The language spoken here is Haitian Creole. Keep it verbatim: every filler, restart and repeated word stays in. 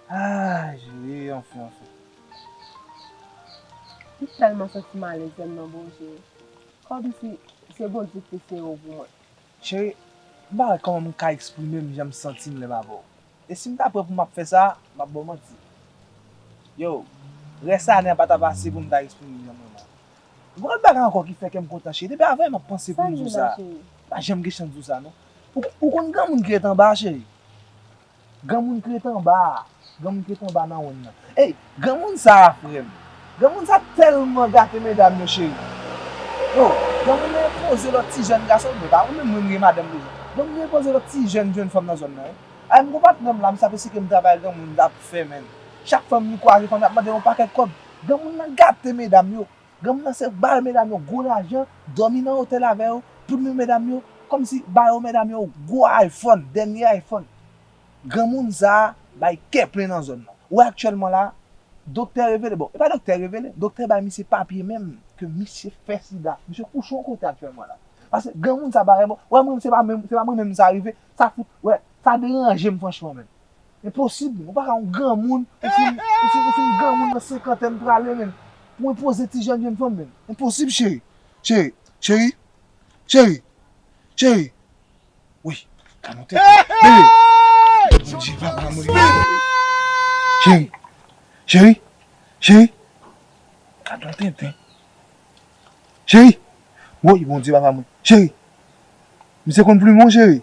Ah, cheri, anfen, anfen. M tèlman santi malèz nan Bondye. Kòmsi se Bondye ki te sere w pou mwen. Cheri, m pa wè kòman m ka eksprime m jan m santi m lè m avè w. E si m ta prè pou m ap fè sa, m ap ba w manti. Yo, rès ane a pa t ap ase pou m ta eksprime m jan m renmen w. Gen yon bagay ankò ki fè kè m kontan, cheri. Depi avanyè m ap panse pou m di w sa. Sa gen la, cheri? M pa janm gen chans di w sa, non. Ou, ou konn granmoun ki ret anba a, cheri? Granmoun ki ret anba a. Granmoun ki ret anba nan wonn nan. Ey, granmoun sa a, frè m. Granmoun sa a tèlman gate medam yo, cheri. Yo, granmoun nan enpoze lòt ti jèn gason. Mwen pa renmen mwen, mwen gen madanm deja. Granmoun nan enpoze lòt ti jèn, jèn fanm nan zòn nan, wi. Ay, m gon patnè m la, m sape si ke m travay granmoun l ap fè, menn. Chak fwa m kwaze fanm, l ap mande yon pakèt kòb. Granmoun nan gate medam yo. Granmoun nan se ba yo medam yo gwo lajan, dòmi nan otèl avè yo, tout men medam yo, kòmsi ba yo medam yo gwo iPhone, dènye iPhone. Granmoun sa a bay kè plen nan zòn nan. Ou wè aktyèlman la, doktè revele, bon, e pa doktè revele, doktè bay misye papye menm ke misye fè sida. Misye kouche yon kote aktyèlman la. Paske granmoun sa pa renmen, wè mwen, se pa menm, se pa mwen menm sa rive, sa fout, wè, sa deranje m franchman menm. Enposib, menn. Ou pa ka yon granmoun, ou fin, ou fin, ou fin granmoun nan senkantèn prale, menn. Pou enpoze ti jèn, jèn fanm, menn. Enposib, cheri. Cheri, cheri, cheri, cheri. Wi, gad yon tenten. Bebe. Bondye, papa mwen. Cheri, cheri, cheri. Gad yon tenten. Cheri. Woy, Bondye, papa mwen. Cheri. Misye konn plim wi, cheri.